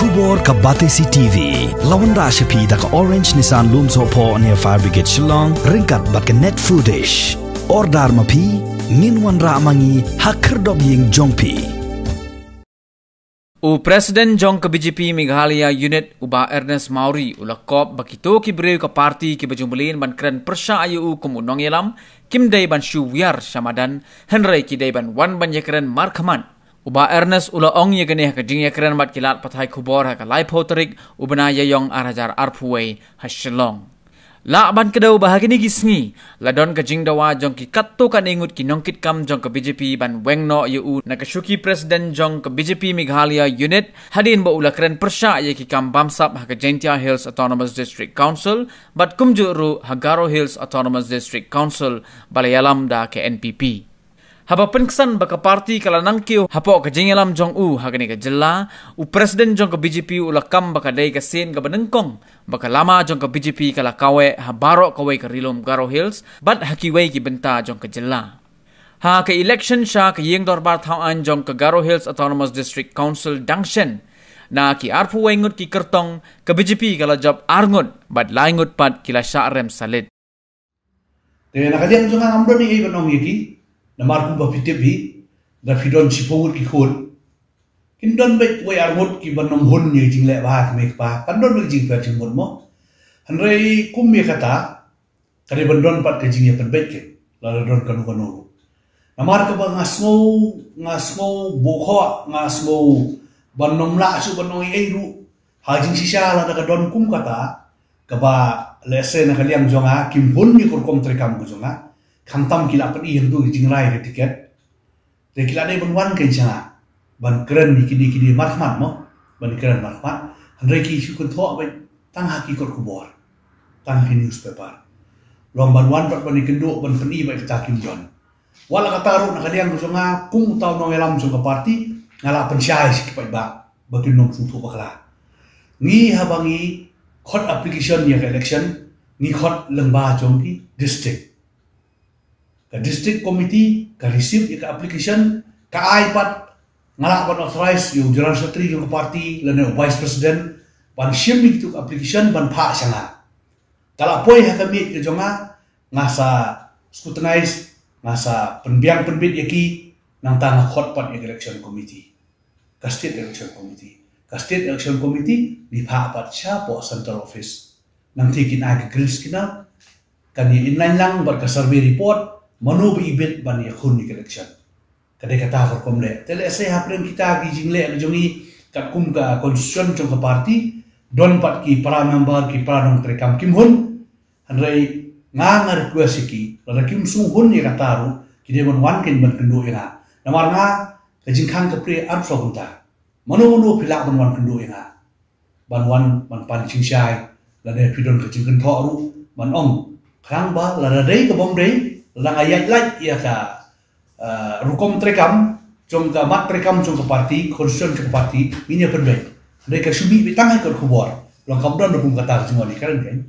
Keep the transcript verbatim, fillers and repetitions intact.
Khubor ka Batesi T V la wanrah sha phi da ka Orange Nissan Lumsohphoh near Fire Brigade Shillong ryngkat bad ka Net Foodish. Order ma phi, ngin wanrah ma ngi ha khyrdop ïing jong phi. U President jong ka B J P Meghalaya Unit, u Bah Ernest Mawrie, u la kop ba kito ki briew ka party kiba ju mlien ban kren pyrshah ïa u kum u nongïalam, kim dei ban shu wiar sha madan, hynrei ki dei ban wan ban ïakren markhmat. U Bah Ernest u la ong ïa kane ha ka jingïakren bad ki lad pathai khubor ha ka laiphew tarik u bnai Ïaïong ar hajar arphew wei ha Shillong. Lah ban kdew ba ha kine ki sngi la don ka jingdawa jong ki katto katne ngut ki nongkitkam jong ka B J P ban weng noh ïa u na ka shuki President jong ka B J P Meghalaya Unit, hadien ba u la kren pyrshah ïa ki kam bamsap ha ka Jaintia Hills Autonomous District Council bad kumjuh ruh ha Garo Hills Autonomous District Council ba la ïalam da ka N P P. Haba pynksan ba ka party ka la nangkiew hapoh ka jingïalam jong u ha kane ka jylla, u President jong ka B J P u la kam ba ka dei ka sien kaba nyngkong ba ka lama jong ka B J P ka la kaweh ha baroh kawei ka ri lum Garo Hills bad ha kiwei ki bynta jong ka jylla. Ha ka election sha ka ïing dorbar thaw aiñ jong ka Garo Hills Autonomous District Council dang shen, na ki arphew wei ngut ki kyrtong, ka B J P ka la jop ar ngut bad lai ngut pat ki la shah rem salit. Te na ka liang jong nga ngam don ei ei ban ong ïa ki, namar kumba phi tip hi, da phi don shiphew ngut ki khun, kin don beit wei ar ngut ki ban ym hun ïa ki jingleh bha ki mei ki pa, kan don beit jingpher jingmut mo. Hynrei kum ïa kata, ka dei ban don pat ka jingïapynbeit, ki la don kano kano ruh. Namar kaba nga sngew, nga sngew bukhoh, nga sngew ban ym lah shuh ban ong ei ei ruh. Ha jingshisha lada ka don kum kata, kaba lehse na ka liang jong nga kim hun ïa ka rukom treikam ka jong nga, khamtam ki la pyni hangtu ki jingrai ka tiket. Te ki la dei ban wan kein sha nga ban kren ïa kine kine markhmat mo, ban kren markhmat. Hynrei ki shu kynthoh beit tang ha ki kot khubor, tang ha ki newspaper. Long ban wan pat ban ïakynduh ban pyni beit kata kim don. Wat la kata ruh na ka liang ka jong nga kum uta u nongïalam jong ka party, nga la pynshai sha ki paidbah ba kin ym sngewthuh bakla. Ngi haba ngi khot application ïa ka election, ngi khot lyngba jong ki district. Ka district committee ka receive ïa ka application, ka ai pat, nga lah ban authorize ïa u general secretary jong ka party lane u vice president ban shim ïa kitu ki application ban phah sha nga. Ka la poi ha ka miej ka jong nga, nga sa scrutinize, nga sa pynbiang pynbit ïa ki, nangta nga khot pat ïa ka election committee. Ka state election committee, ka state election committee ngi phah pat shapoh central office. Nangta kin ai ka green signal, kan ïa inline lang bad ka survey report, mano ba ibit ban ïakhun ïa ka election. Ka dei kata ka rukom leh. Te lehse hapdeng kita ki jingleh ka jong ngi, katkum ka constitution jong ka party, don pat ki para member, ki para nongtreikam kim hun. Hynrei nga, nga request ïa ki, lada kim sngewhun ïa kata ruh, ki dei ban wan kein ban kynduh ïa nga. Namar nga, ka jingkhang ka plie arphew saw kynta. Mano mano phi lah ban wan kynduh ïa nga, ban wan ban pan jingshai, lane phi don ka jingkynthoh ruh ban ong. Khnang ba lada dei ka bym dei, lada nga ïaid lait ïa ka, eh, rukom treikam jong ka mat treikam jong ka party, constitution jong ka party, ngin ïa pynbeit. Hynrei ka shu mih beit tang ha ki kot khubor. Long kam don rukom kata ka jingwan ïa ka kren kein.